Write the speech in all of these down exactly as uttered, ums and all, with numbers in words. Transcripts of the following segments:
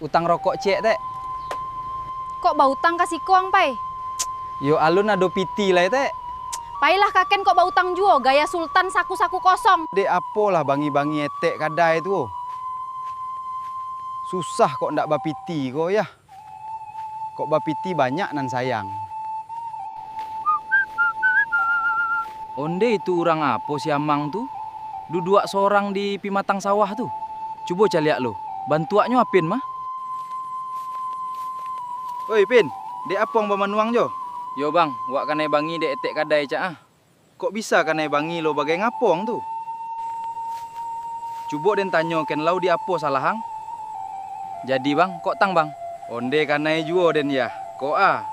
Utang rokok ciek, Tek. Kok bautang ka siko ang, Pai? Yo, alun ado piti lai, Tek. Pailah kaken kok bautang juo, gaya sultan saku-saku kosong. Dek apolah bangi-bangi etek kadai tu, oh. Susah kok ndak bapiti ko, yah. Kok bapiti banyak nan sayang. Onde itu urang apo si Amang tu? Duduak sorang di pimatang sawah tu. Cubo caliak lo, bantuaknyo apin mah. Oi, Pin, dek apo ang bamanuang jo? Yo, Bang, wak kanai bangi dek etek kadai cak ah. Kok bisa kanai bangi lo, bagai ngapo ang tu? Cubo den tanyo ken lau di apo salah ang? Jadi, Bang, kok tang, Bang? Onde kanai juo den yah, kok ah.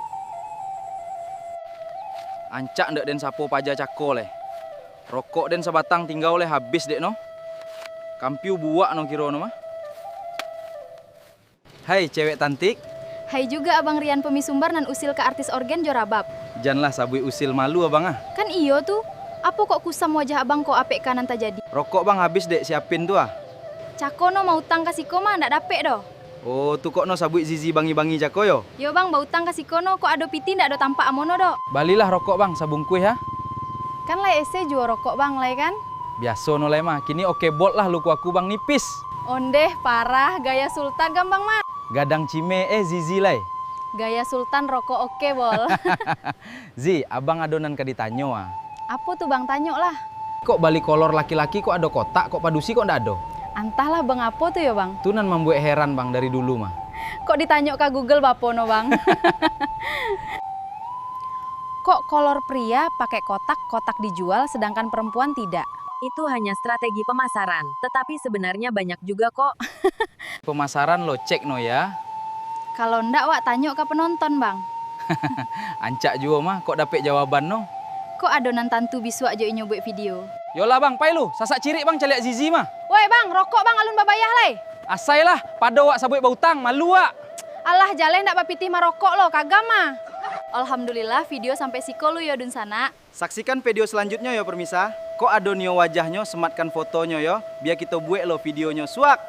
Ancak ndak den sapo paja cako lai. Rokok den sabatang tinggau lai habis dek no. Kampiu buak no kiro no mah. Hai, cewek cantik. Hai juga Abang Rian pemisumbar nan usil ka artis orgen jo rabab. Janlah sabuik usil, malu abang ah. Kan iyo tu, apo kok kusam wajah abang kok apek ka nan tajadi? Rokok bang habis dek si Apin tu ah. Cako no mautang ka siko mah ndak dapek doh. Oh, tu kok no sabuik Zizi bangi-bangi cako yo? Yo bang, bautang ka siko no, kok ado piti ndak do tampak amo no dok? Balilah rokok bang, sabungkuih ha. Kan lai ese juo rokok bang lai kan? Biaso no lai mah, kini oke bol lah luku aku bang nipis. Ondeh, parah, gaya sultan kan bang mah. Gadang cime eh Zizi lai. Gaya sultan rokok oke bol. Zi, abang ado nan ka ditanyo ah. Apo tu bang, tanyo lah. Kok bali kolor laki-laki kok ado kotak, kok padusi kok ndak ado? Antahlah bang, apo tu yo bang? Tu nan mambuek heran bang dari dulu mah. Kok ditanyo ka Google bapo no bang? Kok kolor pria pakai kotak, kotak dijual, sedangkan perempuan tidak? Itu hanya strategi pemasaran, tetapi sebenarnya banyak juga kok. Pemasaran lo cek no ya. Kalau ndak wak tanyo ka penonton bang. Ancak juo mah, kok dapek jawaban no. Kok ado nan tantu bisuak jo inyo buek video? Yolah bang, pai lu, sasak cirik bang caliak Zizi mah. Woi bang, rokok bang alun babayah lai. Asai lah, pado wak sabuik bautang, malu wak. Alah, jaleh ndak bapitih marokok lo, kagam ah. Alhamdulillah, video sampai siko lu yo dunsanak. Saksikan video selanjutnyo yo permisa. Kok ado nio wajahnyo, sematkan fotonyo yo, bia kito buek lo videonyo suak.